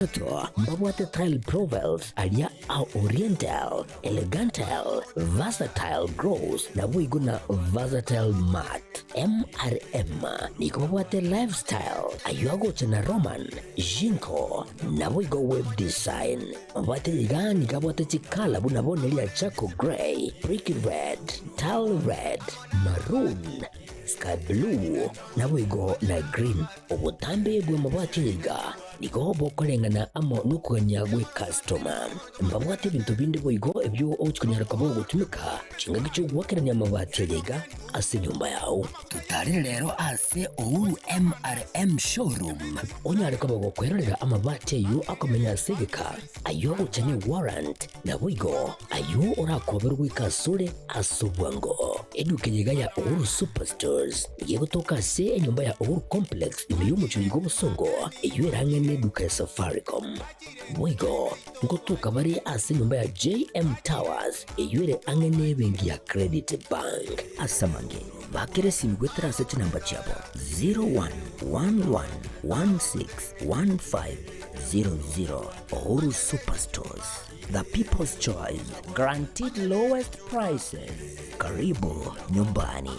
Eto mbabwate tile profiles aria a Oriental, Elegantal, Versatile Gloss naboigo na Versatile Matte. MRM nigo babwate Lifestyle ayio agocha na Roman, Jinko naboigo Web Design. Mabwate iga nigo abwate chikala buna bono eria Charcoal Grey, Brick Red, Tile Red, Maroon, Sky Blue naboigo na Green. Obotambe bw'amabati iga nigo bokoreng'ana amo nokogania gw'ekastoma. Mbabwate ebinto binde boigo ebio ogochia konyara koba ogotumeka chingaki chi'ogoakerania amabati aya iga ase enyomba yao. Totarere rero ase Uhuru MRM Showroom onyare koba gokwerorera amabati ayio akomenya ase egeka, ayio agocha ne warrant, Naboigo ayio orakoberwe goika asore ase obwango. Eduka eye iga ya Uhuru Superstores nigo egotoka ase enyomba ya Uhuru Complex ime y'omochie oiga obosongo, eyio ere ang'e neduka ya Safaricom. Boigo ngotoka bare ase enyomba ya JM Towers eyio ere ang'e nebenki ya Credit Bank. Ase amange, bakera esimi goetera ase chinamba chiabo 0111161500. Uhuru Superstores, the people's choice, guaranteed lowest prices. Karibu nyumbani.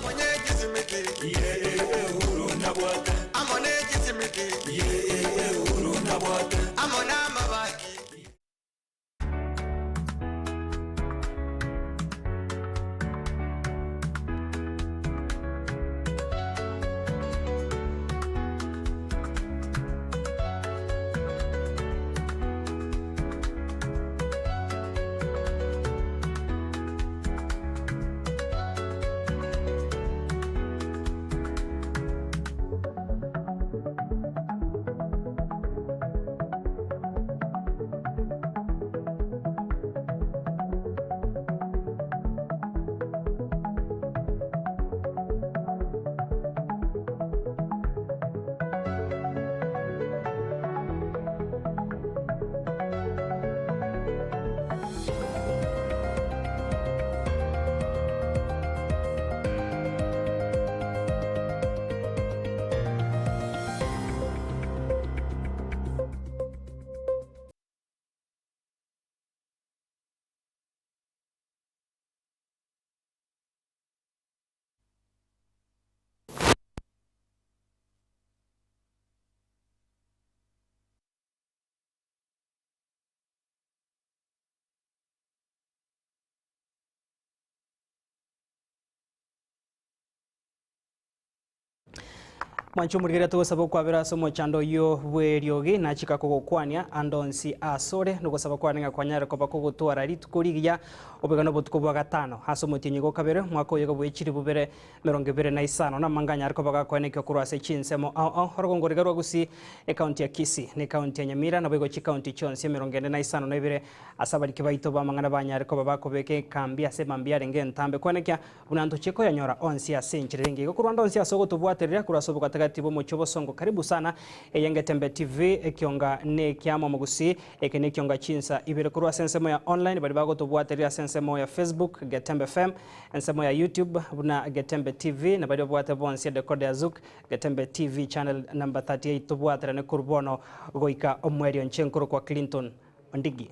Mwanche omorigereria togosaba okwabera ase omochando oyio bw'eriogi, nachika kogokwania ande onsi asore, nogosaba kwane ng'a kwanyare koba kogotwara rituko rigiya, oboiga nobotuko bwa gatano, ase omotienyi gokabere, omwaka oyo iga bwechiri bubere 25, namanga anyare koba gakoenekio korwa ase chinsemo ao ao, orogongo riga rwa Gusii, ekaunti ya Kisii, na ekaunti ya Nyamira, naboigo chikaunti chionsi 45 ase abariki baito b'amang'ana banyare koba bakobeka ekambi ase emambia arenge entambe koenekia Buna ntochie koyanyora onsi ase enchera ere engiya. Korwa ande onsi ase ogotobwaterera korwa ase obogatagati bw'omochie obosongo karibu sana eye Ngetembe TV ekionga nekiamo omogusii eke nekionga chinsa ibere korwa ase ensemo ya online baria bagotobwaterera ase ensemo ya Facebook Getembe FM ensemo ya YouTube buna Getembe TV na baria babwate bonsi edecoder ya Zuku Getembe TV channel number 38 tobwaterane korwa bono goika omoerio inche nkorokwa Clinton Ondigi.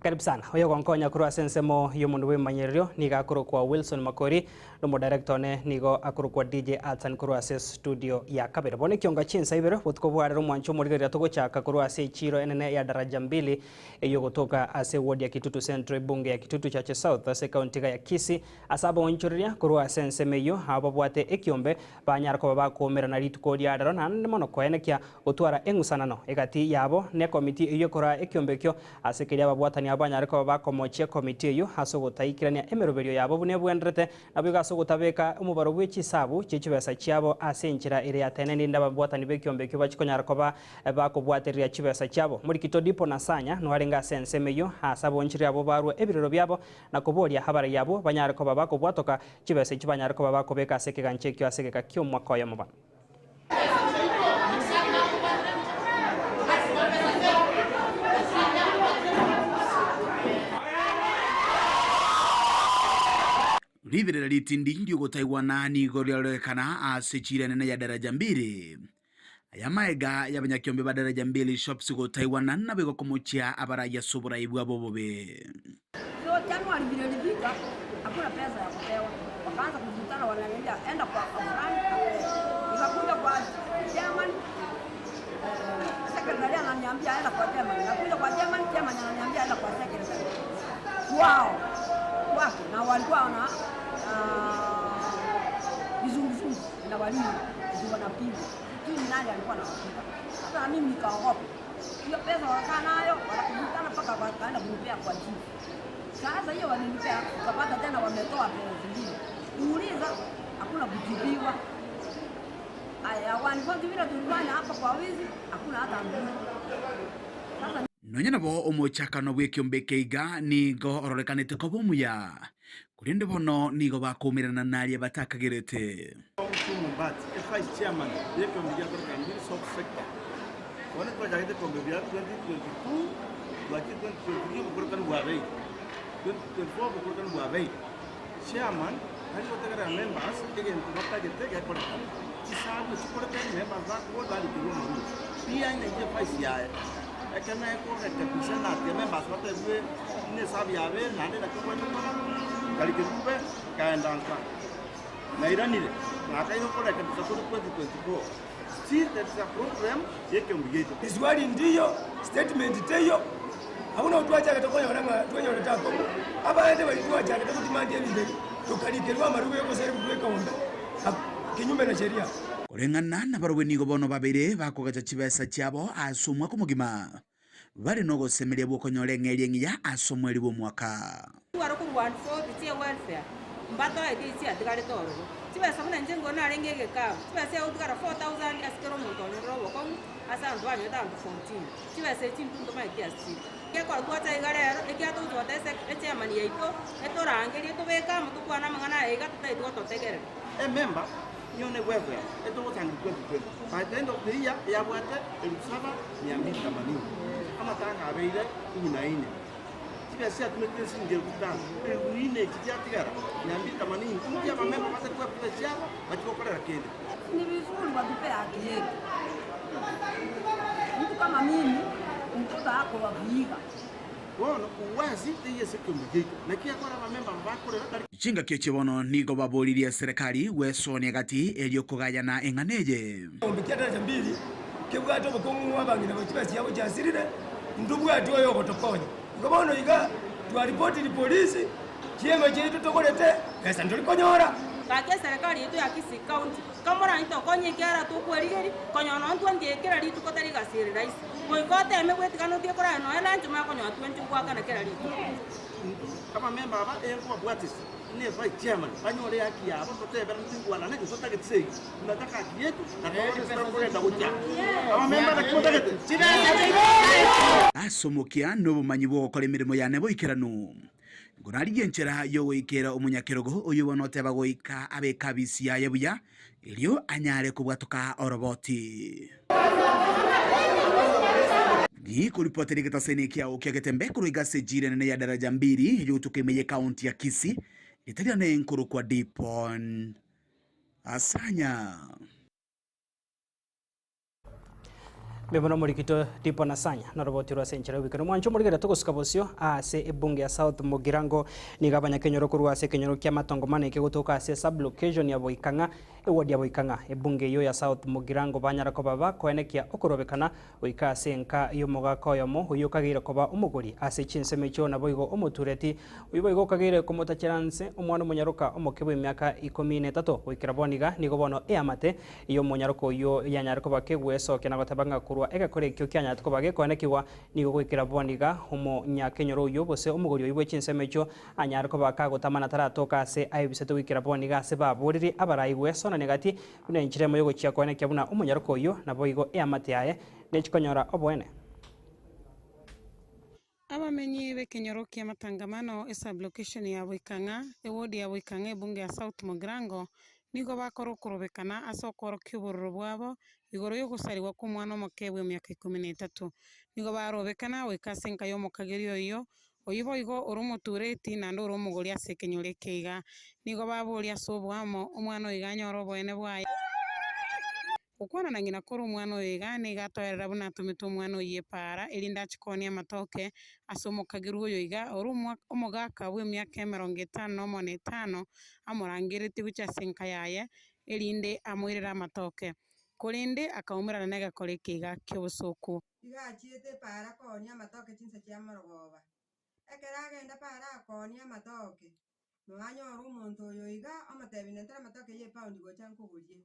Karibu sana. Oyo ogonkonya korwa ase ensemo y'omonto bw'ebimanyererio nigo akorokwa Wilson Makori, na omodirector one nigo akorokwa DJ Athan korwa ase studio ya kabere. Bono ekionga chinsa ibere, botuko bwa rero omwancho omorigereria togochaka korwa ase echiiro enene ya Daraja Mbili eyio gotoka ase eward ya Kitutu Central ebunge ya Kitutu Chache South ase ekaunti iga ya Kisii ase abaonchoreria korwa ase ensemo eyio abo babwate ekiombe banyara koba bakoumerana rituko ria rero naende mono koenekia gotwara eng'usanano egati yabo ne ekomiti eyio ekoraa ekiombe ekio ase keria ababwatani abo banyare koba bakomochia ekomiti eyio ase ogotaikerania emeroberio yabo buna ebwenderete Naboigo ase ogotabeka omobaro bwe chisabu chie chibesa chiabo ase enchera ere yatenenire nababwatani b'ekiombe ekio bachie konyara koba bakobwatereria chibesa chiabo. Morikito Dipo na Sanya noarenge ase ensemo eyio, aase abonchire abwo barue ebirero biabo na koboria abarai abwo banyare koba bakobwatoka chibesa echio banyare koba bakobeka ase ekegancha ekio ase egeka ki'omwaka oyomo. Ba. Riberera ritindi ri'ogotaigwana nigo riarorekana ase chiira enene ya Daraja Mbili. Aya amaega y'abanyakiombe ba Daraja Mbili Shops gotaigwana naboigo komochia abarai ase oborai bwabo obobe. So Januari vile ilifika, hakuna pesa ya kupewa, wakaanza kuvutana, wananiambia enda kwa fulani apewe. Nikakuja kwa chairman, secretary ananiambia enda kwa chairman, nakuja kwa chairman, chairman ananiambia enda kwa secretary kwao kwake, na walikuwa wana vizunguzungu na walimu ndio wanapigwa, sijui ni nani alikuwa anawapiga. Sasa na mimi nikaogopa hiyo pesa, wakakaa nayo wakavutana mpaka wakaenda kunipea kwa chifu. Sasa hiyo walinipea, ukapata tena wametoa pesa zingine, kuuliza hakuna kujibiwa. Aya, wanifanya vile tulifanya hapa kwa wizi, hakuna hata mbili. Sasa Nonya nabo omochakano bw'ekiombe keiga nigo ororekanete koba omuya korende bono nigo bakomerana naria batakagerete. Mumbati, e vice chairman yekiombe gia Daraja Mbili South Sector. Bono twachagete ekiombe bia 2022, twachire 2023 obokorokani bwa bei, 2024 obokorokani bwa bei. Chairman tari gotegerera members egento batagete gekorekana. Chisabu chikorekane members bakobua barikirwe omorwoti. Pia inche vice yaye ekero nakorekebisha natia members batebwe buna esabu yabeire naende naki obwenerete gokora, nkarikeri kube nkaenda nka nairanire nakaire okorekebisha tore 2024. Still there is a problem yekeombe giaito. Iswali ndiyo, statement teiyo, abwo nabo twachagete konyora ng'a twenyorete akong'u. Abande baria twachagete gotimanda ebinto ebi, tokarikerwa amarugo y'ogoserigwa bw'ekeombe kinyume na sheria. Koreng'ana nabarabwo nigo bono babeire bakogacha chibesa chiabo ase omwaka omogima, bare nogosemeria bw'okonyora eng'eria eng'iya ase omweri bw'omwaka. Tware korwa 140 chie welfare, mbatoetie echi chiatigarete ororo. Chibesa buna inche nigo narenge egekabu, chibesa egotigara 4000 ase kera omonto onyorire obokong'u ase abanto banyorete abanto 14. Chibesa echi intwe ntomaeti ase chire. Gekora twacha iga rero, ekiagera togocha goteba ase echairman yaito, etorangerie tobeke amo tokwane amang'ana aya iga totaeti gototegerera. Ememba niyo ne welfare etogochangia 2020. By the end of the year yabwate elfu saba mia mbili themanini. Amatanga abeire kumi na ine. Chibesa chiatumekire siringi elfu tano. Elfu ine echi chiatigara mia mbili themanini. Inki abamemba batari koa chibesa chiabo bachie gokorera kende. Ni vizuri watupe haki yetu. Mtu kama mimi mtoto ako wa Vihiga. Bono uwasi teiyo ase ekeombe giaito, naki ekero abamemba aba bakorera tari. Chingaki echi bono nigo baboririe eserekari gwesoania gati erio kogayana eng'ana eye. Ekeombe kia daraja mbili kebwate obokong'u ng'a abang'ina ba chibesa chiabo chiasirire, ntobwati oyo ogotokonya. Igo bono iga twaripotiri polisi, chiema chiaito togorete, besa ntori konyora. Gaki eserekari yaito ya Kisii County, kamoranye tokonye ekiagera tokwerigeria, konyora nonya ntwantie kera rituko tari egasi ere rahisi. Goika oteme bwetigana otige korara nonya lunch omanye konyora twenty goakana kera rituko. Intwe abamemba aba enkobabwatisia buna evice chairman banyore ehaki yabo toteberane toigwanane gose otagete segi tunataka haki yetu na torore ase tokogenda gochia. Abamemba naki motagete? Ase omokia nobomanyi bw'ogokora emeremo yane boikeranu. Nkorarigie enchera y'ogoikera omonyakerogo oyio bono oteba goika abe ekabisi yaye buya, erio anyare kobwatoka oroboti. Nikoripotera egetaseni ekiao kia Getembe korwa iga ase ejira enene ya Daraja Mbili eyogotoka ime y'ekaunti ya Kisii, ritari riane nkorokwa Dipon Asanya. Mbuya mono omorikito Dipo Nasanya noroboti rwa ase enchera y'obikero. Mwanche omorigere togosuka bosio ase ebunge ya South Mugirango nigo abanyakenyoro korwa ase ekenyoro kia Matongomano eke gotoka ase sub-location ya Boikang'a eward ya Boikang'a. Ebunge eyio ya South Mugirango banyara koba bakoenekia okorobekana goika ase enka y'omogaka oyomo oyio okageire koba omogori ase chinsemo echio naboigo omotureti oyio boigo okageire komotachera nse omwana omonyaroka omoke bw'emiaka ikomi na etato goikera bono iga nigo bono eamate Y'omonyaroka oyio yanyare koba kegwesokia na goteba ng'a korwa egekora ekio kianyarete koba gekoenekigwa, nigo goikera bono iga omonyakenyoro oyio gose omogori oyio bwe chinsemo echio anyare koba kagotama na taratoka ase aebisete goikera bono iga ase baboriri abarai gwesonania gati buna enchera emo y'ogochia koenekia buna omonyaroka oyio naboigo eamate yaye nechikonyora oboene. Abamenyi b'ekenyoro ki'amatangamano esub-location ya Boikang'a, eward ya Boikang'a ebunge ya South Mugirango, nigo bakora okorobekana ase okoorokia obororo bwabo igoro y'ogosarigwa kw'omwana omoke bw'emiaka ikomi na etato. Nigo barobekana goika ase enka y'omokageri oyio, Oyio boigo ore omotureti naende ore omogori ase ekenyoro eke iga. Nigo baboria ase oboamo, omwana oyo iga anyore oboene bwaye. Gokwana na ng'ina kore omwana oyo iga, nigo atoerera buna atomete omwana oyio epaara, erinde achie koonia amatoke ase omokagerwa oyo iga, ore omogaka bw'emiaka emerongo etano nomo na etano, amorangeretie gochia ase enka yaye, erinde amoirere amatoke. Korende akaumerana negekora eke iga ki'obosooku. Iga achiete epaara koonia amatoke chinsa chia morogoba. Ekero agenda paara akoonia amatoke, noanyore omonto oyo iga, omotebia nentera amatoke ya epaundi gocha nkogorie.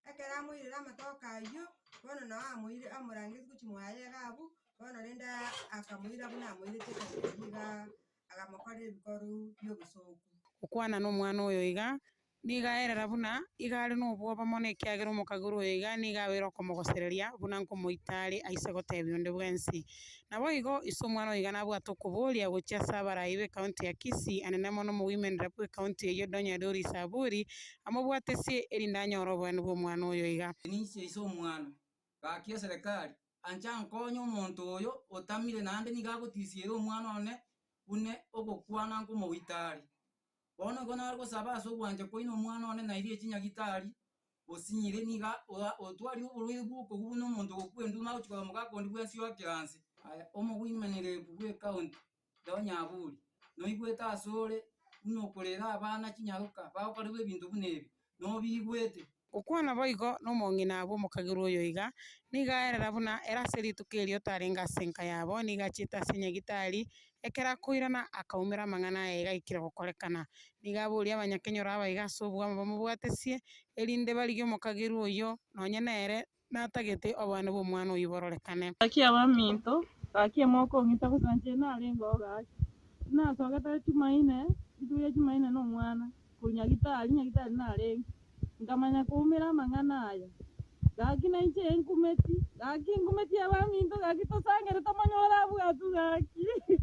Ekero amoirere amatoke ayio, bono noo amoire amorangetie gochia mwaye iga abwo, bono rende akamoira buna amoirete ekero keria igaa, akamokorera ebikoru bia obosoku. Gokwana nomwana oyo iga, Nigo aerera buna iga are nobwoba mono ekiagera omokagoro oyo iga nigo abeire okomogosereria buna nkomoita are aise gotebia onde bwensi. Naboigo ise omwana oyo iga nabwate okoboria gochia ase abarai b'ecounty ya Kisii anene mono omowomen rep bw'ecounty eyio Donya Doris Aburi amobwatesie erinde anyore oboene bw'omwana oyo iga. Ninche ise omwana, gaki eserekari, ancha nkonye omonto oyo otamire naende nigo agotisiera omwana one buna ogokwana nkomoita are. Bono igo nare gosaba ase ogwancha kwaino omwana one nairie chinyagitari, osinyire nigo otwarire oborwaire bw'okogwa buna omonto ogokwa enduma agochia korora omogaka onde bwensi oakire anse. Aya, omogwinmanyererebu bw'ekaunti, Donya Aburi, noigwete asore buna okorera abana chinyaroka bagokorerwa ebinto buna ebi, nobiigwete. Gokwana boigo nomong'ina bw'omokagerwa oyo iga, nigo aerera buna ere ase rituko erio tarenge ase enka yabo, nigo achiete ase nyagitari, ekero akoirana akaumera amang'ana aye iga aikire gokorekana. Nigo aboria abanyakenyoro aba iga ase obwamo bamobwatesie, erinde barigie omokagerwa oyio, nonye nere natagete oboene bw'omwana oyio bororekane. Gaki abaminto, gaki emokong'ita gose inche narenge oo gaki. Nasogete Jumaine, rituko ria Jumaine na omwana, korwa Nyagitari, Nyagitari narenge. Nkamanya koumera amang'ana aya, Gaki nainche enkumeti, gaki nkumeti abaminto, gaki tosangere tomonyore abwatwe gaki.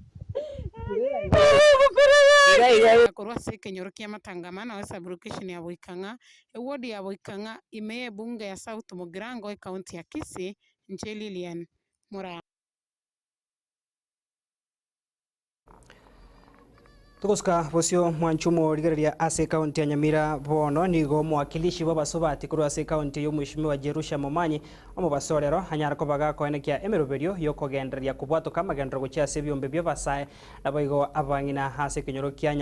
Korwa ase ekenyoro kia Matangamano ase sublocation ya Boikang'a, eward ya Boikang'a, ime y'ebunge ya South Mugirango, ecounty ya Kisii, inche Lilian Muranga. Togosuka bosio mwanchumo rigereria ase ekaunti ya Nyamira bono nigo omowakilishi bw'abasubati korwa ase ekaunti eye omweshimiwa Jerusha Momanyi omobaso orero anyare koba gakoenekia emeroberio yokogendereria kobwatoka amagenderero gochia ase ebiombe bi'abasae naboigo abang'ina ase ekenyoro kia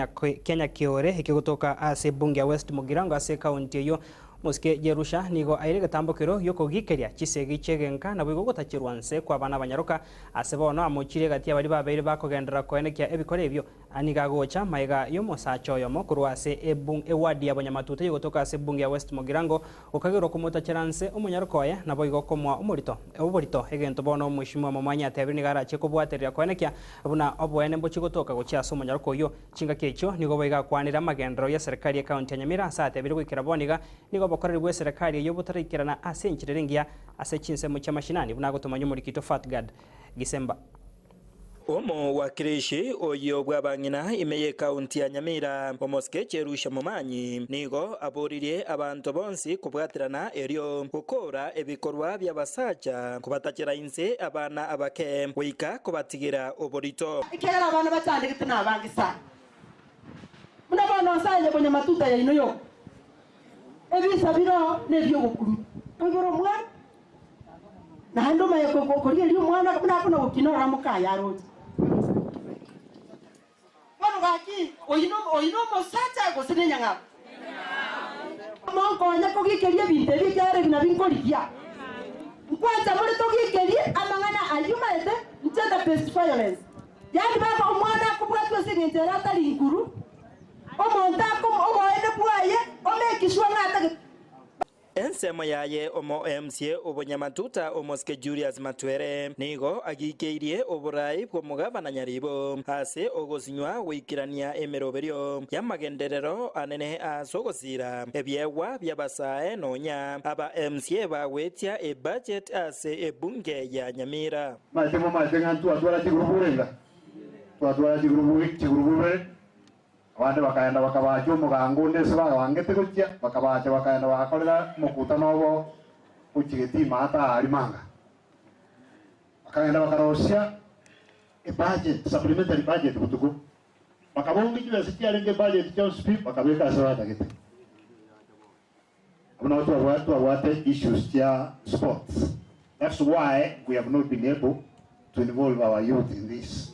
Nyakeore ekegotoka ase ebunge ya West Mugirango ase ekaunti eyio Omosike Jerusha nigo aire egetambokero gi'okogikeria chisegi chi'egenka naboigo gotacherwa nse kw'abana abanyaroka. Ase bono amochirie egati y'abaria babeire bakogenderera koenekia ebikora ebio. Nigo agocha magega y'omosacha oyomo korwa ase ewadi ya Bonyamatuta eyogotoka ase ebunge ya West Mugirango gokagerwa komotachera nse omonyaroka oye naboigo komoa omorito oborito egento bono omweshimiwa Momanyi atebire nigo arachie kobwaterera koenekia buna oboene mbochie gotoka gochia ase omonyaroka oyio. Chingaki echio nigo boigo akwanire amagenderero y'eserekari y'ecounty ya Nyamira ase atebire goikera bono iga nigo obokoreri bw'eserekari eyio botaraikerana ase enchera ere engiya ase chinsemo chia mashinani buna agotomanya omorikito Fatgard Gisemba. Omowakilishi oyio bw'abang'ina ime y'ecounty ya Nyamira, omosike Jerusha Momanyi, nigo aboririe abanto bonsi kobwaterana erio gokora ebikorwa bi'abasacha kobatachera inse abana abake goika kobatigira oborito. Ekiagera abana bachandegete nabange sana, buna bono nse aye bonyamatuta yaino yoka, ebisa bire nebi'ogokumia. Oibore omwana, naende omanye korigereria omwana buna akona gokina ore mokaye aroche. Bono gaki, oyio oyio nomosacha gose nenyang'au? Monkonye kogikeria ebinto ebi, ekiagera ebi nabio nkorigia. Nkwancha more togikerie amang'ana ayio maete gender based violence. Yaani baba omwana akobwatwa ase eng'encho ere atari nkuru, omonto akomo oboene bwaye omake sure ng'a atagete. Ensemo yaye omo-MCA obonyamatuta omosike Julius Matwere nigo agikeirie oborai bw'omogavana Nyaribo ase ogosinywa goikerania emeroberio y'amagenderero anene ase ogosiira ebiegwa bi'abasae nonya aba MCA bagwetia ebudget ase ebunge ya Nyamira. Mache momache ng'a ntwatwara chigurubu irenga? Twatwara chigurubu chigurubu ibere. Abande bakaenda bakabaacha omogango onde ase babangete gochia, bakabaacha bakaenda bagakorera omokutano obo gochia getii maata aaria manga. Bakagenda bakarosia. Ebudget, supplementary budget botuko, bakabonga chibesa chiarenge ebudget chionsi pi, bakabeka ase batagete. Abwo nabo twabwate twabwate issues chia sports. That's why we have not been able to involve our youth in this.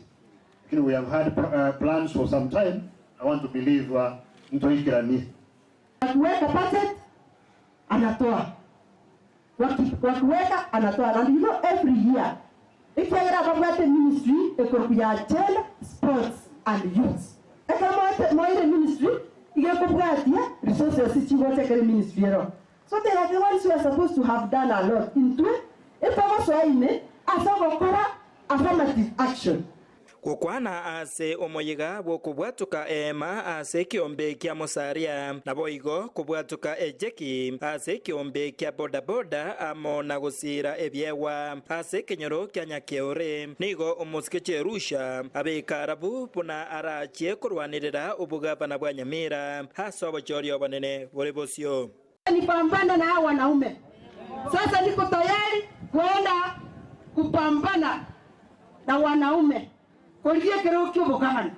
Lakini we have had plans for some time, I want to believe ntoikeranie. Wakiweka budget anatoa, wakiweka anatoa and you know every year ekiagera ababwate ministry ekoroku ya gender, sports and youth. Ekero moete moire ministry iga ekobwatia resources chigocha ekere ministry ero. So they are the ones who are supposed to have done a lot. Intwe etogosoa ime ase ogokora affirmative action. Gokwana ase omoyega bw'okobwatoka eema ase ekeombe kia Musalia, naboigo kobwatoka ejeki ase ekeombe kia bodaboda amo na gosiira ebiegwa ase ekenyoro kia Nyakeore. Nigo omosike Jerusha abeka arabu buna arachie korwanerera obogavana bwa Nyamira ase obochori obonene bore bosio. Nipambane na hao wanaume. Sasa niko tayari kwenda kupambana na wanaume korigia ekerogo kia obogavana.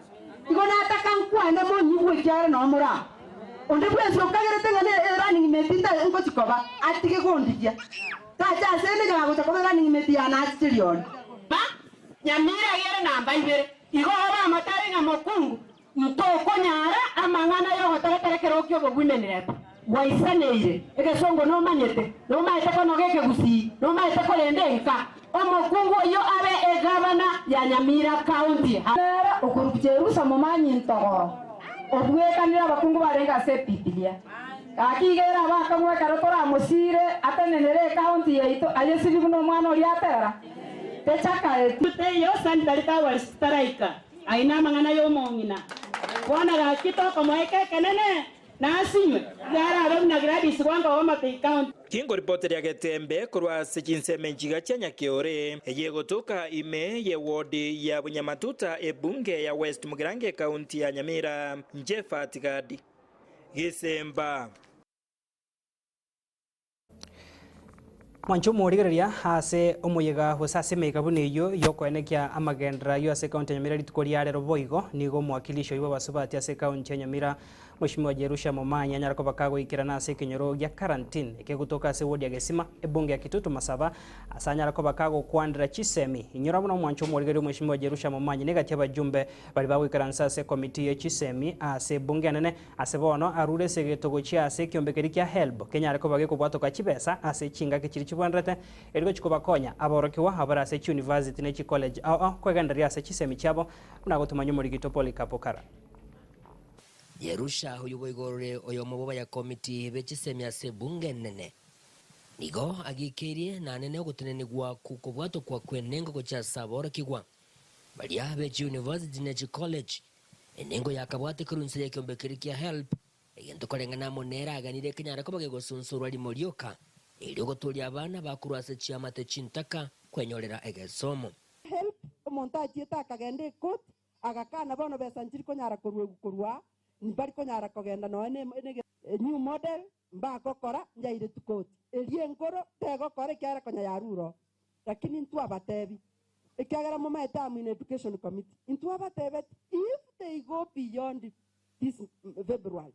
Igo nataka nkwane monyigwe ekiagera noo more aa. Onde bwensi okagerete ng'a ne erunning mate nta ngochi koba, atige gondigia. Tacha ase ende nyara gocha koba erunning mate yane achiche riori. Ba, Nyamira ere namba ibere. Igo obe amatari ng'a mokungu Ntokonyara amang'ana y'ogotoretera ekerogo ki'obobunenere gwaisaneire, egesongo nomanyete, nomaete konoga ekegusii, nomaete korenda enka. Omokungu oyio abe egavana ya Nyamira County. Nere okorokwa Jerusa momanyi ntogoro, obwekanire abakungu barenge ase Ebibilia. Gaki iga ere abakong'u ekero toramosiire atenenere ecounty yaito, aye sibi buna omwana oria atera, techakaeti. Teiyo sanitary towels chitaraika. Aye namang'ana y'omong'ina. Bono gaki tokomoeka ekenene, na asinywe, iga arabe buna Gladys Wanga o Homa-Bay County. Kingoripoteria getembe korwa ase chinsemo enchiga chia Nyakeore, eyio egotoka ime ye ward ya Bunyamatuta ebunge ya West Mugirango ekaunti ya Nyamira, Jephat Gadi. Gesemba. Mwanche omorigereria ase omoyega gose ase emeyega buna eyio y'okoenekia amagenderero ayio ase ekaunti ya Nyamira rituko ria rero boigo nigo omowakilishi oyio bw'abasubati ase ekaunti ya Nyamira Mweshimiwa Jerusha Momanyi anyare koba kagoikerana ase ekenyoro gia Karantini ekegotoka ase ewodi ya Gesima ebunge ya Kitutu Masaba ase anyare koba kagokwanera chisemi. Inyora buna omwanche omorigereria Mweshimiwa Jerusha Momanyi negati abajumbe baria bagoikaransa ase ekomiti ye chisemi ase ebunge enene Ase bono arure ase egeto gochia ase ekiombe keria kia HELB, kenyare koba gekobwatoka chibesa ase chingaki chiria chibwenerete, erio gochia kobakonya aborokigwa abare ase chiuniversity ne chicollege ao ao kwegendereria ase chisemi chiabo, buna gotomanya omorigito Polycarp Okara. Yerusha oyio boigo ore oyomo bw'abayakomiti be chisemi ase ebunge enene, nigo agikeirie nanene ogotenenigwa kw'okobwatokwa kw'enengo gochia ase aborokigwa baria be chiuniversity ne chicollege. Enengo yakabwate korwa inse y'ekeombe keria kia HELB, egento koreng'ana amo nere aganire kenyare koba gegosunsurwa rimo rioka, erio gotooria abana bakorwa ase chiamate chintaka kwenyorera egesomo. HELB, Omonto achiete akagenda ekoti, agakana bono besa nchiri konyara koruegwa korwa aa, mbari konyara kogenda nonya ne new model mbagokora njairetwe koti. Erio enkoro tegokora ekiagera konya yarure oo. Lakini ntwabatebi, ekiagera momaete am in education committee, intwabatebeti if they go beyond this February,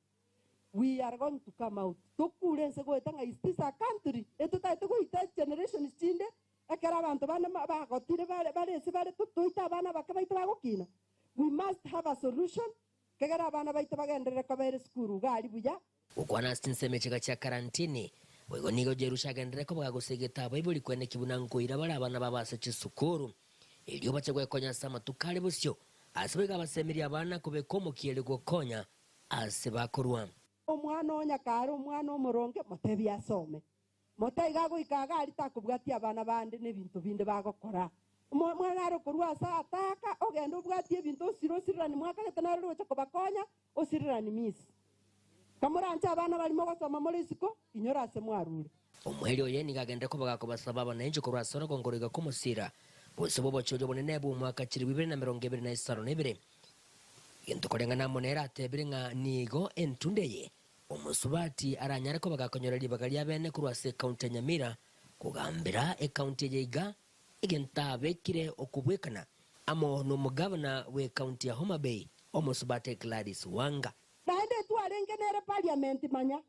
we are going to come out tokure ense goeta ng'a is this a country etotagete goita generations chinde ekero abanto bande bagotire bare bare ase bare toite abana abake baito bagokina. We must have a solution kegere abana baito bagenderere kobera esukuru iga aria buya. Gokwana ase chinsemo echiga chia karantini. Boigo nigo Jerusha agenderere koba gagosegeta abaibori kweneki buna nkoira bare abana babo ase chisukuru, erio bache gwekonya ase amatuko are bosio, ase boigo abasemerie abana kobeka omokia erio gokonya ase bakorwa. Omwana onya kare omwana omoronge, motebie asome. Motaiga agoika iga aria takobwatia abana bande nebinto binde bagokora. Omwana nare okorua ase ataka, ogende obwatie ebinto osire osirirani mwakagete naro roche kobakonya, osirirani miss. Kamoranche abana baria mogosoma more isiko, inyora ase mwarure. Omoerio oye nigo agenderere koba gakobasaba abananchi korwa ase orogongo roiga komosiira, bosio bw'obochori obonene bw'omwaka chilifu ibere na emerongo ebere na isano na ibere. Egento koreng'ana amo nere atebire ng'a nigo entunda eye omosubati aranyare koba gakonyora ribaga ria bene korwa ase ekaunti ya Nyamira kogambera ekaunti eye iga, egento abekire okobwekana. Amo nomogavana bw'ekaunti ya Homa Bay, Omosubate Gladys Wanga. Naende twarenge nere parliament manya,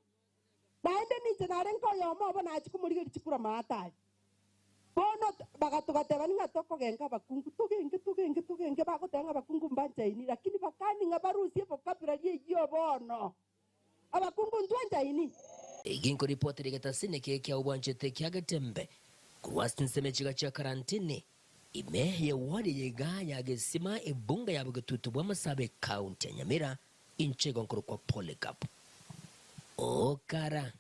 naende ninche narenge oyomo obo nachia komorigeria chikura maate aria. Bono bagatogatebania ng'a tokogenka abakungu, togenge, togenge, togenge, bagoteba ng'a abakungu mbanchaini, lakini bakani ng'a barusie vocabulary eyio bono. Abakungu ntwanchaini? Ginkoripotera egetasini eke kia obwanchete kia Getembe korwa ase chinsemo echiga chia Karantini, ime ye ward eye iga ya Gesima ebunge ya Bogetutu bwa Masabe ekaunti ya Nyamira, inche igo nkorokwa Polycarp Okara.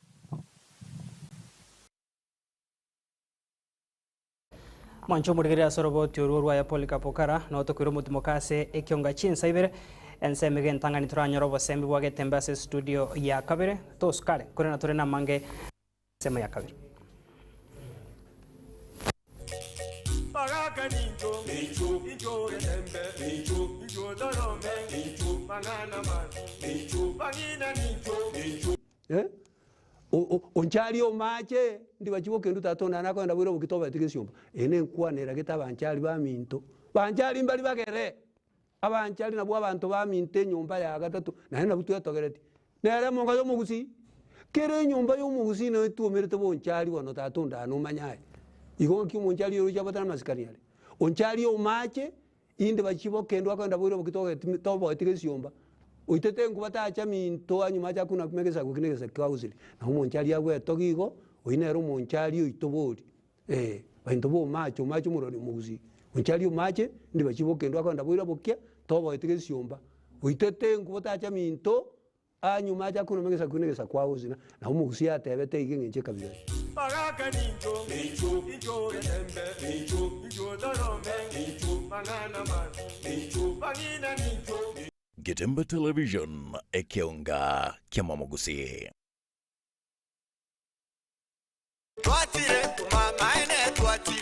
Mwanche omorigereria ase oroboti orwo rwaye Polycarp Okara, notokoira omotimoka ase ekionga chinsa ibere, ensemo iga entang'ani toranyore obosembi bwa Getembe ase estudio ya kabere, tosukare, korende tore namange ensemo ya kabere. Bagaka nincho, incho Getembe, incho torome, mang'ana mabi, bang'ina nincho. Eh, onchari omache, ndibachi bokendu tata one nakogenda boira oboki tobeti gesiomba. Eye nenkwana eragete abanchari baminto. Banchari mbari bagere, abanchari nabwo abanto baminto enyomba ya gatato, naende nabwo twetogereti. Nere emonga ya omogusii, kera enyomba ya omogusii nero etwomerete bonchari bono tata onde aa nomanye aye. Igo ng'aki omonchari oroche abwate namasikani are. Onchari omache. Inde bachie bokendwa akogenda boire oboki togeti toboeti gesiomba, oitete enkuba tacha minto anyuma acha kuna kuma egesaku eki na egesaku kiagusire. Na omonchari agwetogia igo, oyio nere omonchari oito bori, eh, bainto ba omache, omache omorwani omogusii. Onchari omache, inde bachie bokendwa akogenda boire bokia, toboeti gesiomba, oitete enkuba tacha minto. Anyuma acha korwa egesaku na egesaku agosina, na omogusii atebete iga eng'encho ekabira eye. Bagaka nincho, incho Getembe, incho torome, mang'ana mabi, bang'ina nincho. Getembe Television, ekeonga ki'amamogusii.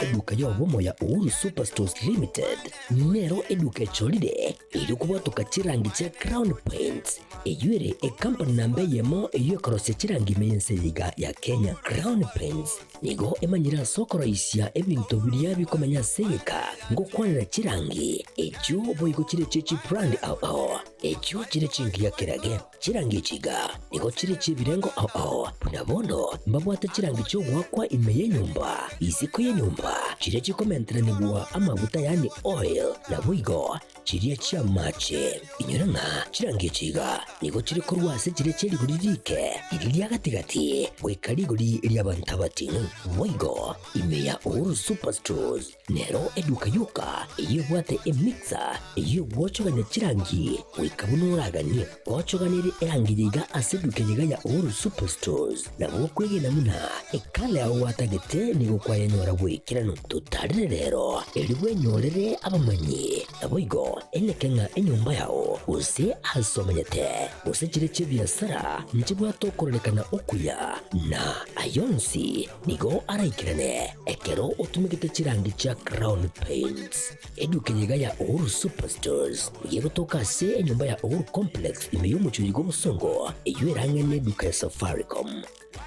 Eduka y'obomo ya Uhuru Superstores Limited nero eduka echorire erio kobwatoka chirangi chia Crown Paints, eyio ere ekampani namba eyemo eyio ekorosia chirangi ime y'ense eye iga ya Kenya. Crown Paints nigo emanyire ase okoroisia ebinto biria bikomenya ase egeka ngokwanera chirangi echio boigo chire chie chibrand ao ao echio chire chingiya kerage. Chirangi echi iga nigo chire chi'ebirengo ao ao, buna bono mbabwate chirangi chi'ogoakwa ime y'enyomba, isiko y'enyomba, chiria chikomenteranigwa amaguta yaani oil, naboigo chiria chi'amache. Inyora ng'a chirangi echi iga nigo chire korwa ase chiria chie rigori rike, riria ria gati-gati, goika rigori ri'abanto abating'u. Boigo ime ya Uhuru Superstores Nero eduka yoka eyio ebwate emixer eyio egwochogania chirangi goika buna oraganie. Gwochoganirie erangi eye iga ase eduka eye iga ya Uhuru Superstores, nabo okwegena buna ekala yao gwatagete nigo kwayenyora bw'ekeranu. Totarere rero erio bwenyorere abamanyi, naboigo eneke ng'a enyomba yao gose ase omenyete gose chire chi'ebiasara nchibwate okororekana okuya na ayonsi Nigo araikerane ekero otumegete chirangi chia Crown Paints. Eduka eye iga ya Uhuru Superstores nigo egotoka ase enyomba ya Uhuru Complex ime y'omochie oyo bw'obosongo eyio erang'e neduka ya Safaricom.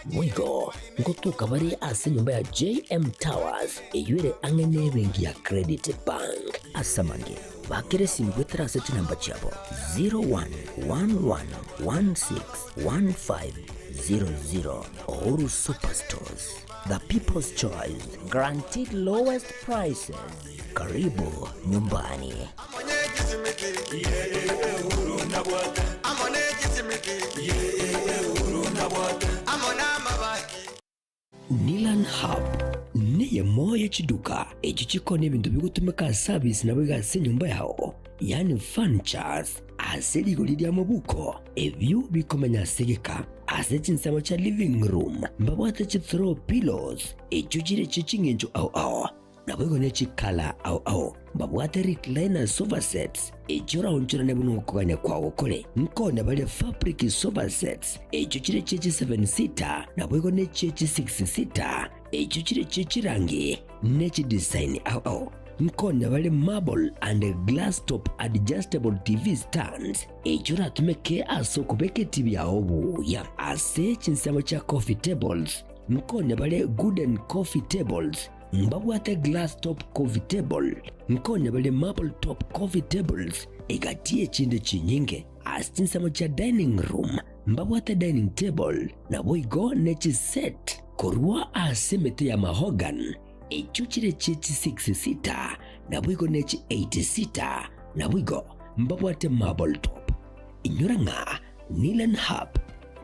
Boigo ngotoka bare ase enyomba ya JM Towers eyio ere ang'e nebenki ya Credit Bank. Ase amange, bakera esimi goetera ase chinamba chiabo 0111161500. Uhuru Superstores, the people's choice, guaranteed lowest prices. Karibu nyumbani. Nilan Hub neyemo ye chiduka echio chikoonia ebinto bigotumeka ase service naboigo ase enyomba yao, yaani furnitures, ase rigori ria mobuko, ebio bikomenya ase egeka. Ase chinsemo chia living room mbabwate chi throw pillows echio chire chie ching'encho ao ao, naboigo ne chikala ao ao. Mbabwate recliner sofa sets echio oraonchorane buna okogania kwao kore. Nkonya bare fabric sofa sets echio chire chie chi seven seater naboigo ne chie chi six seater echio chire chie chirangi ne chidesign ao ao. Nkonya bare marble and glass top adjustable TV stands echio oratumeke ase okobeka etibi yao buya. Ase chinsemo chia coffee tables, nkonya bare gooden coffee tables. Mbabwate glass top coffee table, nkonya bare marble top coffee tables egati y'echinde chinyinge. Ase chinsemo chia dining room mbabwate dining table naboigo ne chiset korwa ase emete ya mahogany echio chire chie chi six seater naboigo ne chi eight seater naboigo mbabwate marble top. Inyora ng'a Nilan Hub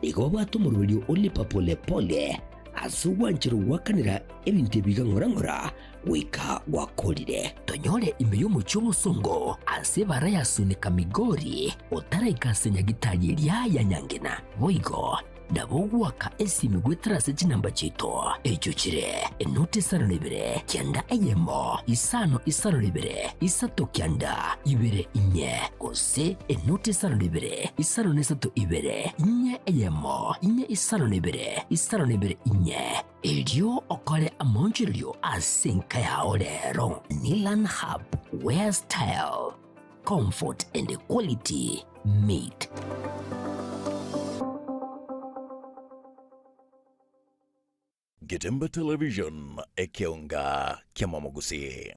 nigo babwate omoroberio o lipa pole pole ase ogwancherwa goakanera ebinto ebi iga ng'ora ng'ora goika gwakorire. Tonyore ime y'omochie omosongo ase ebara ya Sunika Migori otaraika ase nyagitari eria ya Nyangena. Boigo nabo ogoaka esimi goetera ase chinamba chiaito echio chire enoti isano na ibere kianda eyemo isano isano na ibere isato kianda ibere inye gose enoti isano na ibere isano na isato ibere inye eyemo inye isano na ibere isano na ibere inye. Erio okore amaonchorerio ase enka yao rero. Nilan Hub, where style, comfort and quality meet. Getemba Television, ekeonga kiamamogusii.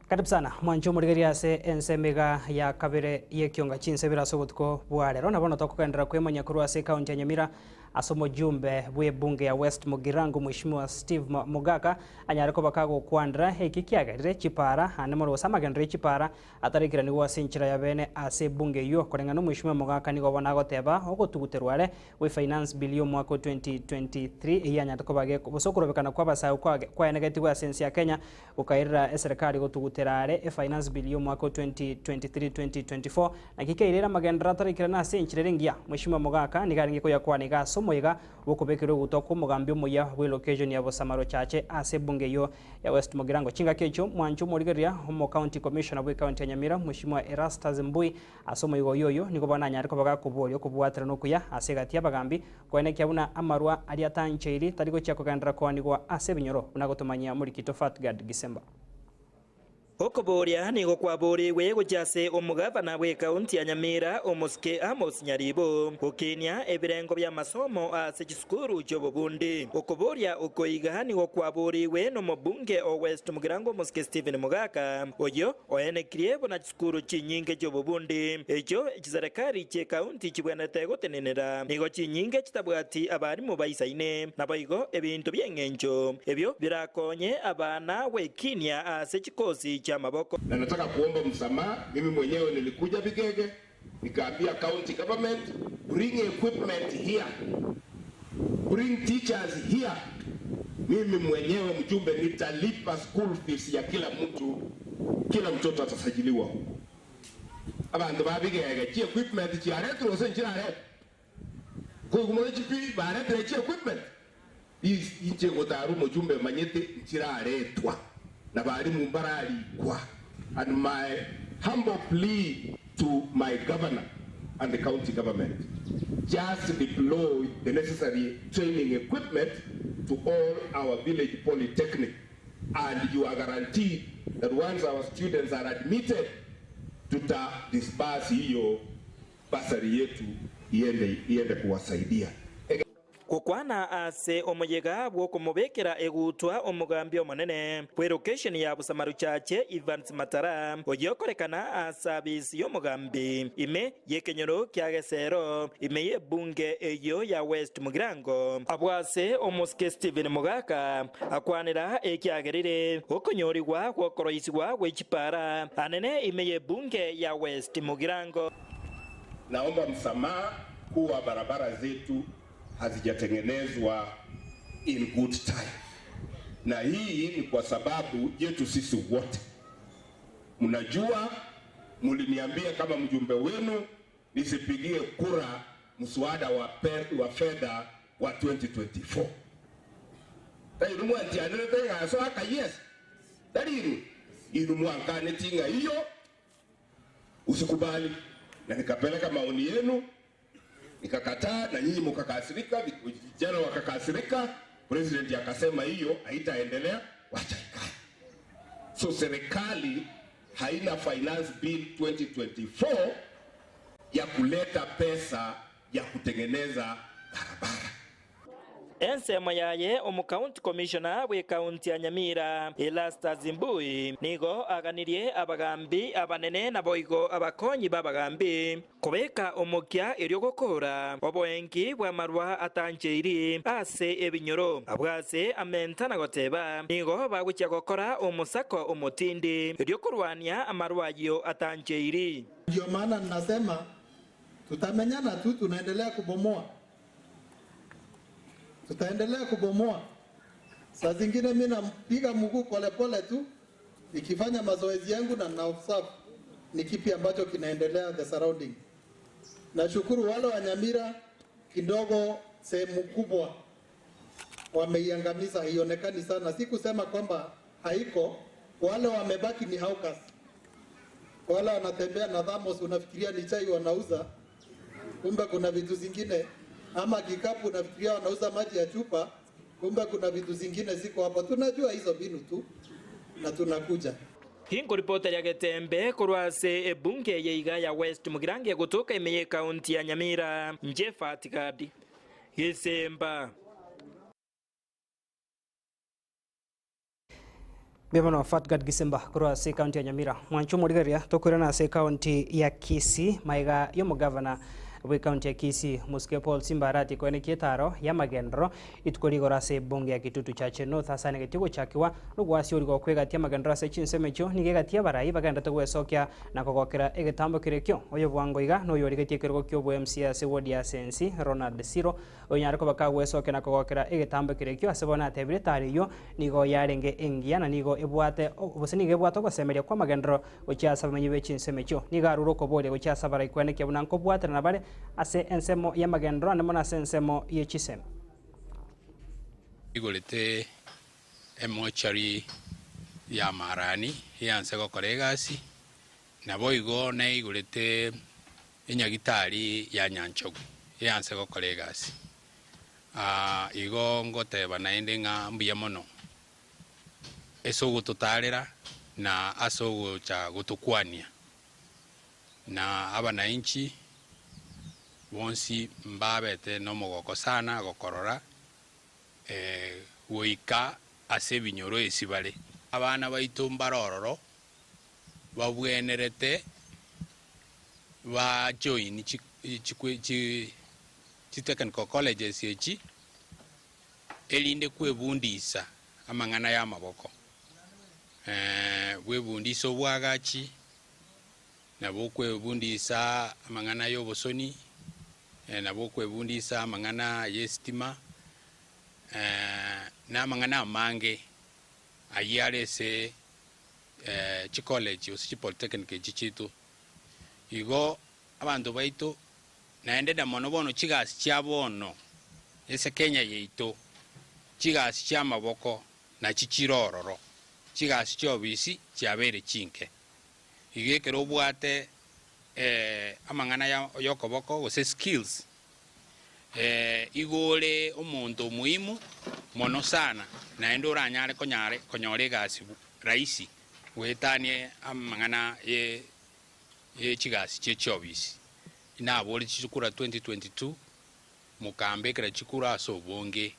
Karibu sana mwanche omorigereria ase ensemo iga ya kabere y'ekionga chinse bire ase obotuko bwa rero. Na bono tokogenderera kwemanya korwa ase ekaunti ya Nyamira ase omojumbe bw'ebunge ya West Mugirango Mheshimiwa Steve Mogaka anyare koba kagokwanera eki kiagerire chipara ande mono gose amagenderero ye chipara atarekeranigwe ase enchera ya bene ase ebunge eyio. Koreng'ana Omweshimiwa Mogaka nigo bono agoteba ogotuguterwa are gwe Finance Bill y'omwaka o 2023 eyio yanyarete koba gose okorobekana kw'abasae kwaenegetigwe ase ense ya Kenya gokairera eserekari gotugutera are eFinance Bill y'omwaka o 2023-2024 naki keirere amagenderero ataraikerana ase enchera ere engiya. Mweshimiwa Mogaka nigo arenge koyakwana iga ase omoyega bw'okobekerwa ogutwa kw'omogambi omoyia bw'elocation ya Bosamaro Chache ase ebunge eyio ya West Mugirango. Chingaki echio mwanche omorigereria omo County Commissioner bw'ecounty ya Nyamira Mweshimiwa Erastus Mbui Ase omoigo oyio oyio nigo bananyare koba gakoboria okobwaterana okuya ase egati y'abagambi, koenekia buna amarwa aria atancheiri tari gochia kogenderera koanigwa ase ebinyoro, buna gotomanyia Morikito Fatgard Gisemba. Okoboria nigo kwaborigwe gochia ase omogavana bw'ekaunti ya Nyamira, Omosike Amos Nyaribo, gokinia ebirengo bi'amasomo ase chisukuru chi'obobundi. Okoboria oko iga nigo kwaborigwe nomobunge o West Mugirango Omosike Stephen Mogaka, oyio oenekirie buna Chisukuru chinyinge chi'obobundi, echio chiserekari chi'ekaunti chibwenerete gotenenera, nigo chinyinge chitabwati abarimu baisaine. Naboigo ebinto bi'engencho ebio birakonye abana gwekinia ase chikosi chi'amaboko. Na nataka kuomba msamaha, mimi mwenyewe nilikuja Bigege nikaambia county government bring equipment here, bring teachers here. Mimi mwenyewe mjumbe nitalipa school fees ya kila mtu, kila mtoto atasajiliwa huko. Abanto ba Bigege chi equipment chiaretirwe gose nchiraretwe? Koigwa more chipi baretire chi equipment? Inche gotara omojumbe manyete nchiraretwa na barimu mbararikwa and my humble plea to my governor and the county government just deploy the necessary training equipment to all our village polytechnic and you are guaranteed that once our students are admitted tuta disburse hiyo bursary yetu iende iende kuwasaidia. Gokwana ase omoyega bw'okomobekera egutwa omogambi omonene bw'elokesheni ya Busamaruchache Evans Matara, oyio okorekana ase abisi y'omogambi ime y'ekenyoro kia Gesero ime y'ebunge eyio ya West Mugirango. Abwo ase omosike Stephen Mogaka akwanera ekiagerire okonyorigwa gw'okoroisigwa gwe chipara anene ime y'ebunge ya West Mugirango. Naomba msamaha kuwa barabara zetu hazijatengenezwa in good time, na hii ni kwa sababu yetu sisi wote. Mnajua, mliniambia kama mjumbe wenu nisipigie kura mswada wa fedha wa 2024. Tairu mwantianire tengaso aka yes. Daliru iru mwankane tinga hiyo usikubali, na nikapeleka maoni yenu nikakataa, na nyinyi mkakasirika, vijana wakakasirika. President akasema hiyo haitaendelea, wacha ikae. So serikali haina finance bill 2024 ya kuleta pesa ya kutengeneza barabara. Ensemo yaye omocounty commissioner bw'ecounty ya Nyamira Erastus Mbui nigo aganirie abagambi abanene naboigo abakonyi b'abagambi kobeka omokia erio gokora oboenki bw'amarwa atancheiri ase ebinyoro abwo ase amenta na goteba nigo bagochia gokora omosako omotindi erio korwania amarwa ayio atancheiri. Ndio maana ninasema tutamenyana tu, tunaendelea kubomoa, tutaendelea kubomoa. Saa zingine mi nampiga mguu polepole tu nikifanya mazoezi yangu na na observe ni kipi ambacho kinaendelea the surrounding. Nashukuru wale wa Nyamira kidogo, sehemu kubwa wameiangamiza, haionekani sana. Si kusema kwamba haiko, wale wamebaki ni hawkers, wale wanatembea na thamos, unafikiria ni chai wanauza, kumbe kuna vitu zingine, ama kikapu unafikiria wanauza maji ya chupa, kumbe kuna vitu zingine ziko hapo. Tunajua hizo mbinu tu na tunakuja. Hinkoripota ya Getembe korwa ase ebunge ya iga ya West Mugirango egotoka ime ye county ya Nyamira nche Fatigadi Gisemba. Mbuya mono Fatgad Gisemba korwa ase ekaunti ya Nyamira. Mwancho omorigereria tokoirana ase ekaunti ya Kisii maiga y'omogavana bw'ekaunti ya Kisii Omosike Paul Simba Arati koenekia etaro y'amagenderero rituko rigoro ase ebunge ya Kitutu Chache North ase anegetie ogochakigwa nogoasiorigwa okwo egati y'amagenderero ase chinsemo echio nigo egati y'abarai bagenderete gwesokia na kogokera egetambo kerekio. Oyo bwango iga noyorigetie ekerogo ki'obo MCA ase ward ya Sensi Ronald Siro Onyare koba kagwesokia na kogokera egetambo keria ase bono atebire etari eyio nigo yarenge engiya na nigo ebwate gose nigo ebwate ogosemeria kw'amagenderero gochia ase abamenyi be chinsemo echio. Nigo arure okoboria gochia ase abaraikwenekia buna nkobwaterana bare ase ensemo y'amagenderero ande mono ase ensemo ye chisemi. Igorete emochari y'amaarani eanse gokora egasi, naboigo neigorete Enyagitari ya Nyanchogu eanse gokora egasi. Igo ngoteba naende ng'a mbuya mono ase ogototaarera na ase ogocha gotokwania, na abanainchi bonsi mbabete nomogoko sana gokorora goika ase ebinyoro esi bare. Abana baito mbare ororo babwenerete ba join chi chi chi technical colleges echi erinde kwebundisa amang'ana ya amaboko, bwebundise obwagachi, nabo okwebundisa amang'ana ya obosoni, nabo okwebundisa amang'ana ya estima, na amang'ana amange ayio are ase chicollege gose chipolytechnic echi chiaito. Igo abanto baito naende na mono bono chigasi chia bono ase Kenya yaito, chigasi chi'amaboko nachi chire ororo, chigasi chi'obisi chiabeire chinke. Igo ekero obwate amang'ana y'okoboko gose skills, igo ore omonto omuhimu mono sana naende oranyare konyora egasi rahisi goetania amang'ana ye chigasi chie chiobisi. Inabore chikura 2022 mokambekera chikura ase obonge,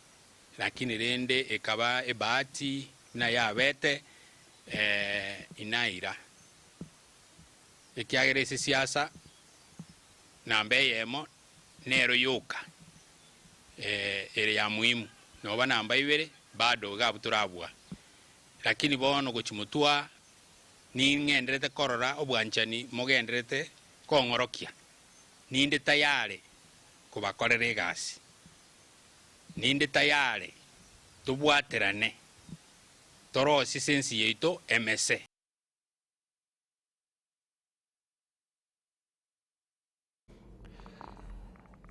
lakini rende ekaba ebahati buna yabete inaira, ekiagera ase siasa namba eyemo nero yoka ere ya muhimu, noba namba ibere bado iga abwo torabua. Lakini bono gochia motwe ning'enderete korora obwanchani mogenderete kong'orokia, ninde tayare kobakorera egasi, ninde tayare tobwaterane torosie sensi yaito emese.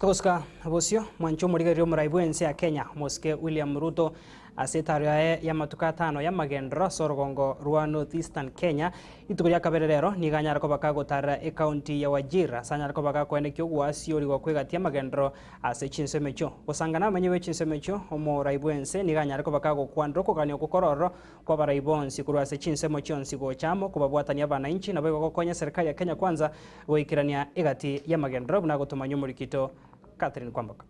Togosika bosio, mwanche omorigereria omorai bw'ense ya Kenya, Omosike William Ruto, Ase etaro yaye y'amatuko atano y'amagenderero ase orogongo rwa North Eastern Kenya, rituko ria kabere rero nigo anyare koba kagotarera ecounty ya Wajir ase anyare koba gakoenekia ogwasiorigwa kw'egati y'amagenderero ase chinsemo echio. Gosanga nabamenyi be chinsemo echio, omorai bw'ense nigo anyare koba kagokwanera okogania okwo kore ororo kw'abarai bonsi korwa ase chinsemo chionsi gocha amo kobabwatania abanainchi naboigo gokonya eserikari ya Kenya Kwanza goikerania egati y'amagenderero buna agotomanywa omorikito Catherine Kwamboka.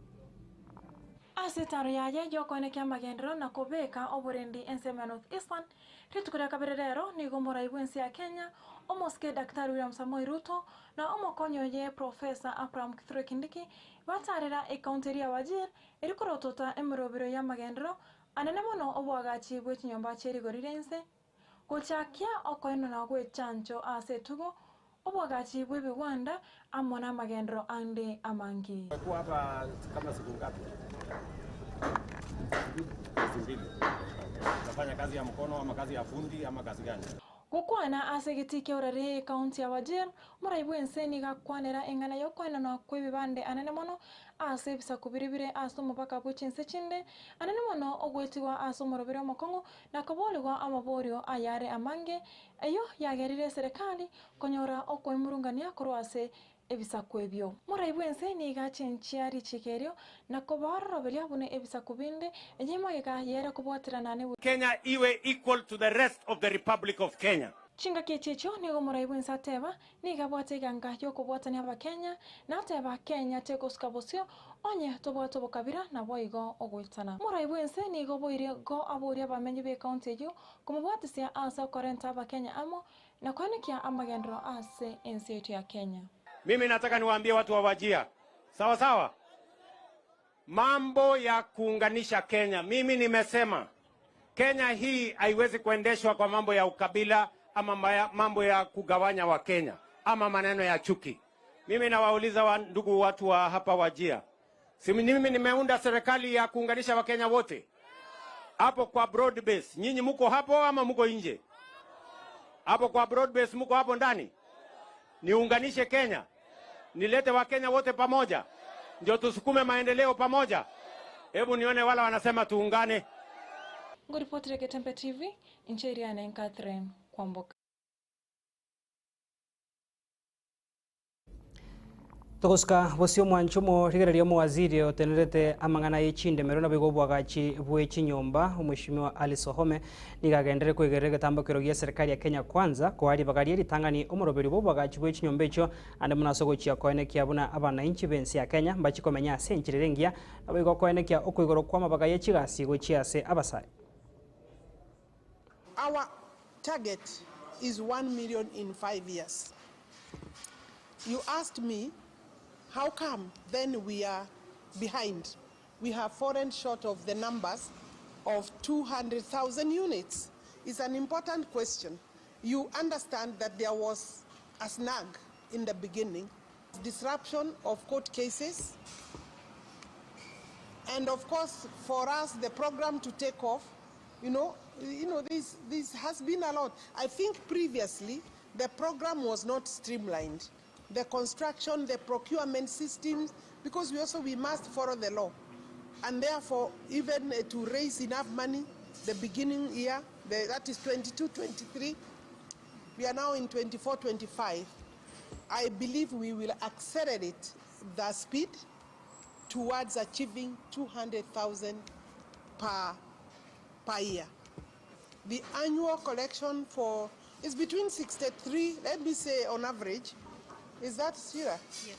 Ase etaro yaye y'okoenekia amagenderero na kobeka oborendi ensemo ya North Eastern, rituko ria kabere rero nigo omorai bw'ense ya Kenya, omosike Daktari William Samoei Ruto na omokonyi oye Professor Abraham Kithure Kindiki batarera ekaunti eria ya Wajir eri korotota emerobero y'amagenderero anene mono oboagachi bwe chinyomba chie rigori ria inse, gochakia okoenana gw'echancho ase etugo, oboagachi bw'ebigwanda, amo namagenderero ande amange. Umekuwa hapa kama siku ngapi? Miezi mbili. Unafanya kazi ya mkono ama kazi ya fundi ama kazi gani? Gokwana ase egetii kia Urari ekaunti ya Wajir, omorai bw'ense nigo akwanera eng'ana y'okoenanwa kw'ebibande anene mono ase ebisaku biria bire ase omobaka bwe chinse chinde, anene mono ogoetigwa ase omorobere omokong'u na koboorigwa amaborio ayare amange, eyio yagerire eserekari konyora okoimurungania korwa ase ebisaku ebio. Morai bw'ense nigo achenchia richiiko erio na kobaororoberia buna ebisaku binde, enye magega yere kobwaterana ne. Kenya iwe equal to the rest of the Republic of Kenya. Chingaki echi echio nigo omorai bw'ense ateba, nigo abwate eganga y'okobwatania Abakenya, na ateba Kenya tegosuka bosio onye tobwate obokabira naboigo ogoitana. Omorai bw'ense nigo oboirie go aborie abamenyi b'ecounty eyio komobwatisia ase okorenta Abakenya amo na koenekia amagenderero ase ense yaito ya Kenya. Mimi nataka niwaambie watu wa Wajir, sawa sawa, mambo ya kuunganisha Kenya, mimi nimesema Kenya hii haiwezi kuendeshwa kwa mambo ya ukabila ama mambo ya kugawanya Wakenya ama maneno ya chuki. Mimi nawauliza wa ndugu watu wa hapa Wajir, si mimi nimeunda serikali ya kuunganisha Wakenya wote hapo kwa broad base. Nyinyi muko hapo ama muko nje? Hapo kwa broad base muko hapo ndani? Niunganishe Kenya, nilete Wakenya wote pamoja, ndio tusukume maendeleo pamoja. Hebu nione wala wanasema tuungane. Ngoripotire Getembe TV, inche Iriane Catherine Kwamboka. Togosuka bosio omwancho omorigereria omowaziri otenerete amang'ana ye chindemero naboigo obwagachi bwe chinyomba omweshimiwa Alice Wahome nigo agenderere koigerera egetambokero gia serikali ya Kenya Kwanza koa ribaga rie ritang'ani omoroberi bwa obwagachi bwe chinyomba echio ande buna ase ogochia koenekia buna abanainchi b'ense ya Kenya mbachi komenya ase enchera ere engiya naboigo koenekia okoigorwa kwa amabaga ye chigasi gochia ase abasae. Our target is 1 million in 5 years. You asked me, how come then we are behind? We have fallen short of the numbers of 200,000 units. It's an important question. You understand that there was a snag in the beginning, disruption of court cases, and of course, for us, the program to take off, this has been a lot. I think previously, the program was not streamlined. The construction, the procurement systems, because we must follow the law. And therefore, even to raise enough money, the beginning year, that is 22-23, we are now in 24-25. I believe we will accelerate the speed towards achieving 200,000 per year. The annual collection for is between 63, let me say on average, is that Sheila? Yes.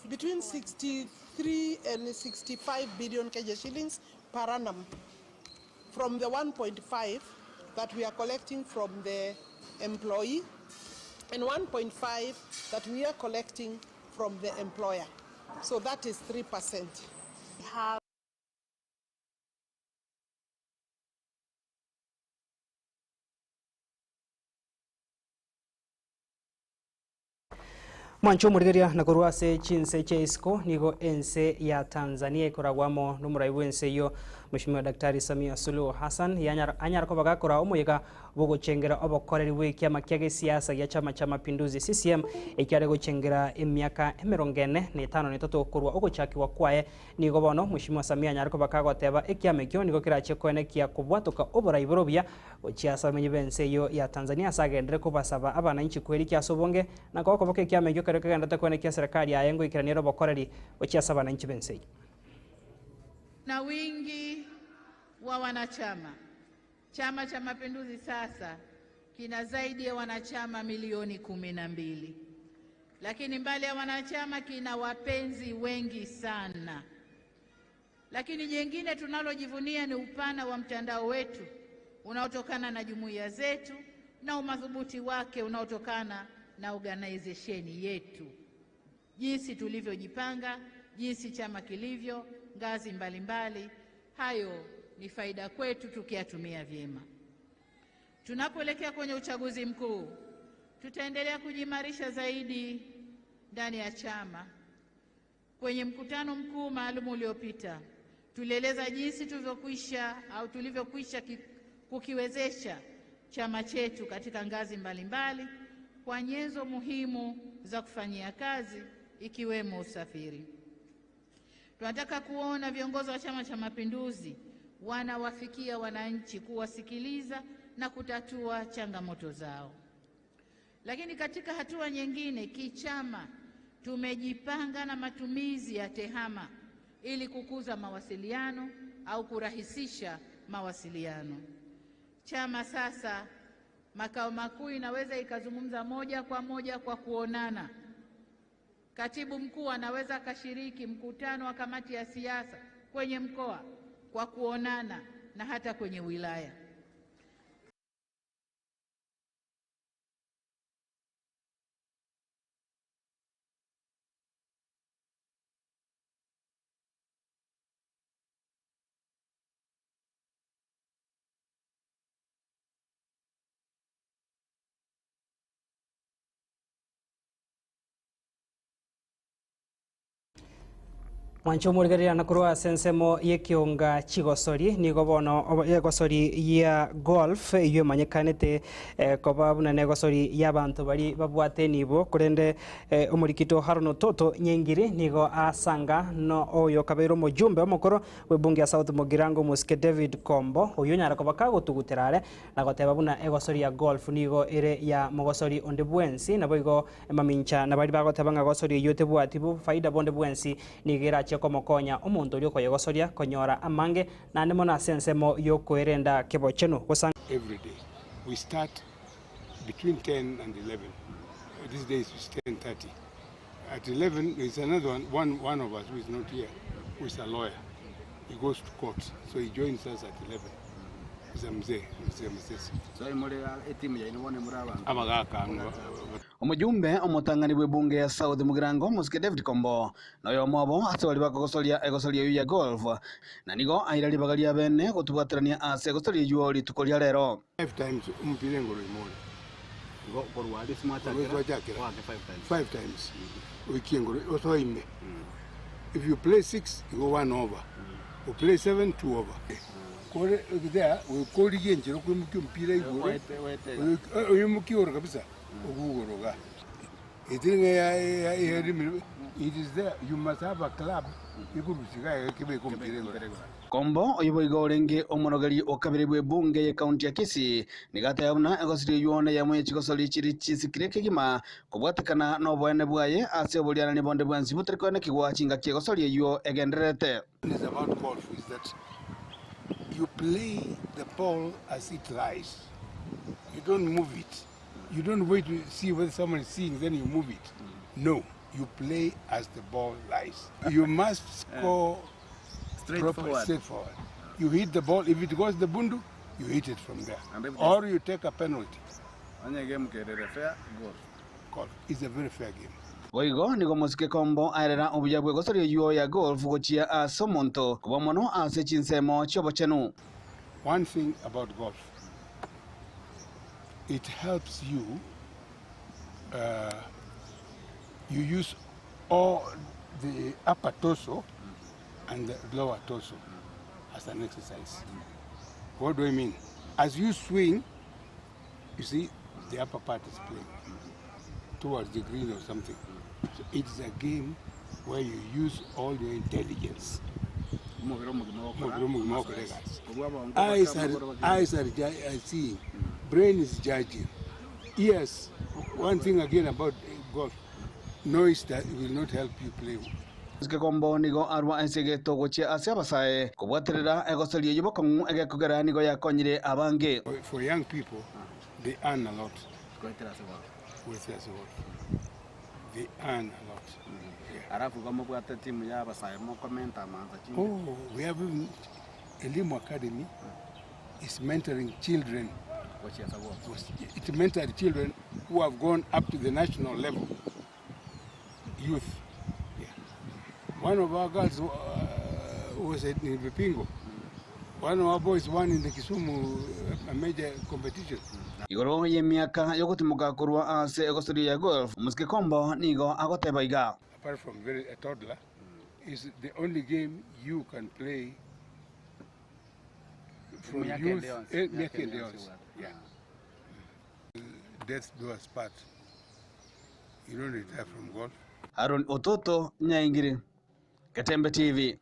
Between 63 and 65 billion Kenya shillings per annum from the 1.5 that we are collecting from the employee and 1.5 that we are collecting from the employer. So that is 3%. We have Mwancho omorigereria na korwa ase chinse chia isiko nigo ense ya Tanzania ekoragwamo nomorai bw'ense eyio Mheshimiwa Daktari Samia Suluhu Hassan yanyara anyara koba gakora omoyega bwogochengera obokoreri bwa ekiama kia gesiasa gia Chama cha Mapinduzi CCM ekiare gochengera emiaka emerongo ene na etano na etato korwa ogochakigwa kwaye. Nigo bono Mheshimiwa Samia anyare koba kagoteba ekiama ekio nigo kerachie koenekia kobwatoka oborai bore obuya gochia ase abamenyi b'ense eyio ya Tanzania ase agenderere kobasaba abananchi kwerikia ase obonge na koboka ekiama ekio keria kegenderete koenekia serikali yaye ngoikerania ere obokoreri gochia ase abananchi b'ense eyio. Na wingi wa wanachama. Chama cha Mapinduzi sasa kina zaidi ya wanachama milioni 12, lakini mbali ya wanachama kina wapenzi wengi sana. Lakini jengine tunalojivunia ni upana wa mtandao wetu unaotokana na jumuiya zetu na umadhubuti wake unaotokana na organization yetu, jinsi tulivyojipanga, jinsi chama kilivyo, ngazi mbalimbali. Hayo ni faida kwetu tukiyatumia vyema. Tunapoelekea kwenye uchaguzi mkuu, tutaendelea kujiimarisha zaidi ndani ya chama. Kwenye mkutano mkuu maalum uliopita, tulieleza jinsi tulivyokwisha au tulivyokwisha kukiwezesha chama chetu katika ngazi mbalimbali kwa nyenzo muhimu za kufanyia kazi ikiwemo usafiri. Tunataka kuona viongozi wa Chama cha Mapinduzi wanawafikia wananchi, kuwasikiliza na kutatua changamoto zao. Lakini katika hatua nyingine, kichama tumejipanga na matumizi ya tehama ili kukuza mawasiliano au kurahisisha mawasiliano. Chama sasa makao makuu inaweza ikazungumza moja kwa moja kwa kuonana. Katibu mkuu anaweza akashiriki mkutano wa kamati ya siasa kwenye mkoa kwa kuonana na hata kwenye wilaya. Mwancho omorigereria na korwa ase ensemo y'ekionga chigosori nigo bono egosori ya golf eywo emanyekanete koba buna na egosori y'abanto bari babwate enibo korende omorikito Haron Ototo Nyengiri nigo asanga no oyo okabeire omojumbe omokoro bw'ebunge ya South Mugirango omosike David Kombo oywo onyare koba kagotugutera are na goteba buna egosori ya golf nigo ere ya mogosori onde bwensi naboigo emamincha nabari bagoteba ng'a gosori eywo tebwati bo faida bonde bwensi nigo erachie komokonya omonto oria okoyegosoria konyora amange naende mono ase ensemo y'okoerenda kebochenu gose Every day we start between 10 and 11. These days it's 10:30. At 11 there is another one, one, one of us who is not here, who is a lawyer. He goes to court, so he joins us at 11. He's a mzee, mzee mzee. So muri etimu yaino bono muri abanto. Abagaka anga. Omojumbe omotang'ani bw'ebunge ya South Mugirango omosike David Kombo noyomo obo ase baria bakogosoria egosoria eyio ya golf na nigo aira ribaga ria bene gotobwaterania ase egosoria eyio rituko ria rero. Five times omopira engoro ime ore. Igo korwa aria ase mwachakera, Korwa twachakera. oake five times. Five times. Oikie engoro osoe ime. If you play six, you go one over. You play seven, two over. Kore there, okorigia enchera okoimokia omopira igoro, Oete- oete iga. oimokie igoro kabisa, ogugoro iga. Etiri ng'a ya- ya- ya- it is there, you must have a club ekorusia iga iga kebeke omopira igoro. Kombo, oyio boigo orenge omorogeri o kabere bw'ebunge y'ekaunti ya Kisii, nigo ateba buna egosori eyio neyemo ye chigosori chiri chisikire kegima kobwatekana noboene bwaye ase oborianani bonde bwensi botari koenekigwa chingaki egosori eyio egendererete. Is about golf is that you play the ball as it lies. You don't move it. You don't wait to see whether someone is seeing, then you move it. No, you play as the ball lies. You must score Straightforward. Straightforward. You hit the ball. If it goes the bundu, you hit it from there. And if Or you take a penalty. Onye game kerere fair golf. Golf is a very fair game. Boigo nigo Mosike Kombo aerera obuya bw'egosori eyio ya golf gochia ase omonto koba mono ase chinsemo chi'obochenu. One thing about golf, it helps you, you use all the upper torso and the lower torso. as an exercise. What do I mean? As you swing, you see the upper part is playing towards the green or something. So it's a game where you use all your intelligence. Omobere omogima ogokora Omobere omogima ogokora egasi. Kobua abongo Eyes baka are, amagoro bagende. eyes are, are seeing, brain is judging, ears. One thing again about golf, noise that will not help you play. Gekombo nigo arwa ase egeto gochia ase abasae kobwaterera egosoria eyio bokong'u egekogera nigo yakonyire abange. For young people, they earn a lot. Goetera ase golf. Goetera ase golf. They earn a lot. Yeah. Alafu igo mobwate timu ya abasae mokomenta amansa chinde. Oh, we have even Elimu Academy is mentoring children. Gochia ase golf. It mentored children who have gone up to the national level. Youth. Yeah. One of our girls was in Vipingo. One of our boys won in the Kisumu a major competition. Igoro y'emiaka y'ogotimoka korwa ase egosoria ya golf, Omosike Kombo nigo agoteba iga. Apart from very a toddler, is the only game you can play from Miaka youth. ende yonsi, Eh, miaka miaka ende ende yonsi yonsi. obwate. Yeah. Death do us part. You don't retire from golf. Aaron Ototo, Nyaingiri, Getembe TV.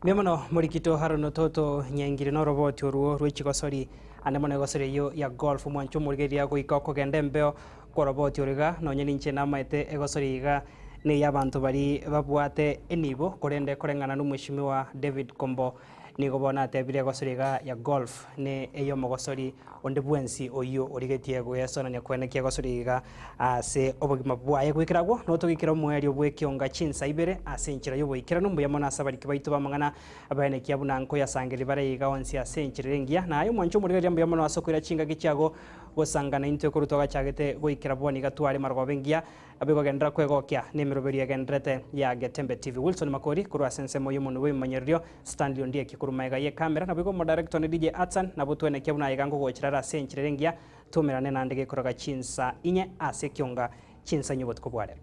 Mbuya mono morikito Haron Ototo Nyaingiri na oroboti oruo rwe chigosori ande mono egosori eyio ya golf mwancho omorigereria goika okogenda embeo kwa oroboti oro iga nonye ninche namaete egosori iga na eya abanto baria babwate enibo korende koreng'ana na omweshimiwa David Kombo Nigo bono atebire egosori iga ya golf ne ey'omogosori onde bwensi oyio origetie goyesonania kwenekia egosori iga ase obogima bwaye. Goikera agwo notogikera omoerio bw'ekionga chinsa ibere ase enchera y'oboikeranu. Mbuya mono ase abariki baito b'amang'ana abaenekia buna nkoyasangereria bare iga onsi ase enchera ere engiya. Na aye omwanche omorigereria mbuya mono ase okoira chingaki chiago gosanga naintwe korwa twagachagete goikera bono iga tware marogoba engiya Abe kogenderera kwegokia nemeroberio egendererete ya Getembe TV. Wilson Makori korwa ase ensemo y'omonwe bw'ebimanyererio, Stanley Ondieki korwa magega y'ekamera, naboigo omodarector one DJ Atsan, nabwo twenekia buna aiga ngogochera are ase enchera ere engiya, twaumerane naende gekoroga chinsa inye ase ekionga chinsa inye obotuko bwa rero.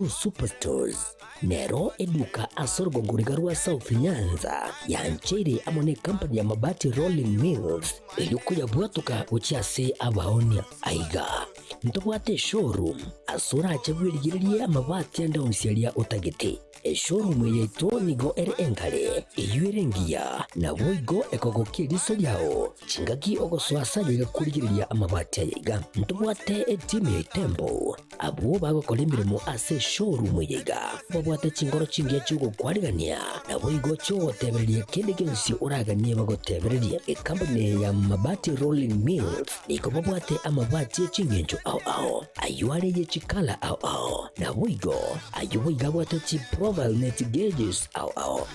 Superstores nero eduka ase orogongo riga rwa South Nyanza yancheire amo necompany ya Mabati Rolling Mills erio koyabwatoka gochia ase abaonia. Aiga ntobwate eshowroom ase orache bwerigererie amabati ande onsi aria otagete. Eshowroom eye yaito nigo ere engare, eyio ere engiya, naboigo ekogokia eriso riao chingaki ogosoa ase aye iga korigereria amabati aya iga. Ntobwate etimu ya Itembo Abwo bagokora emeremo ase eshowroom eye iga babwate chingoro chingiya chi'ogokwarigania, naboigo chi'ogotebereria kende gionsi oraganie bagotebererie. Ecompany eye ya Mabati Rolling Mills nigo babwate amabati e chingencho ao ao, ayio are ye chikala ao ao, naboigo ayio boigo abwate chiprofile ne chigeges ao ao.